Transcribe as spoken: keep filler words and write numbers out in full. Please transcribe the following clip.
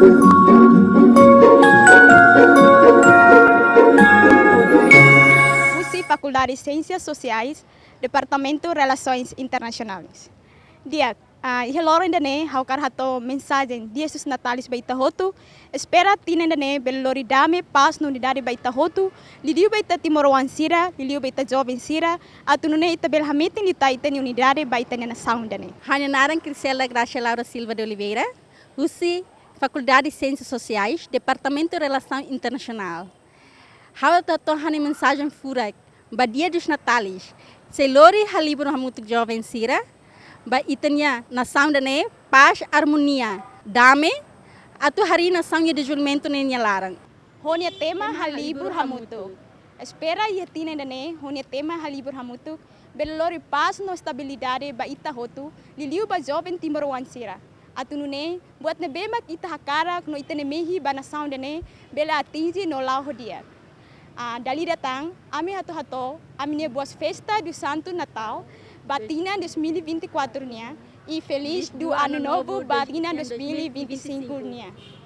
Husi Fakuldade Siénsias Sosiais, Departamentu Relasoens Internasionais. Di'ak, ah, iha loron ida-ne'e, ha'u hakarak hato'o mensajen Dias dos Natais ba ita hotu. Espera tinan ida-ne'e bele lori dame, pás no unidade ba ita hotu. Liuliu ba ita timoroan sira, liuliu ba ita joven sira. Atu nune'e ita bele hametin liután ita-nia unidade ba ita-nia nasaun ida-ne'e. Ha'u-nia naran Criselda Gracia Laura Silva de Oliveira, husi Fakuldade Siénsias Sosiais, Departamentu Relasaun Internasionál. Ha'u atu hato'o ha'u-nia mensajen furak ba Dia dos Natais. Sei lori halibur hamutuk joven sira ba ita-nia nasaun ida-ne'e, pás, armonia, dame, atu harii nasaun nia dezenvolvimentu ne'e nia laran. Ho nia tema halibur hamutuk. Espera iha tinan ida-ne'e, ho nia tema halibur hamutuk, bele lori pás no estabilidade ba ita hotu, liuliu ba joven timoroan sira. Atu nune'e, buat ne'ebé mak ita hakarak no ita-nia mehi ba nasaun ida-ne'e, bele atinje no la'o ho di'ak. Ah, dala ida tan, ami atu hato'o ami-nia boas festas do Santo Natal ba tinan dois mil e vinte e quatro nian, i feliz do Ano Novo ba tinan dois mil e vinte e cinco nian.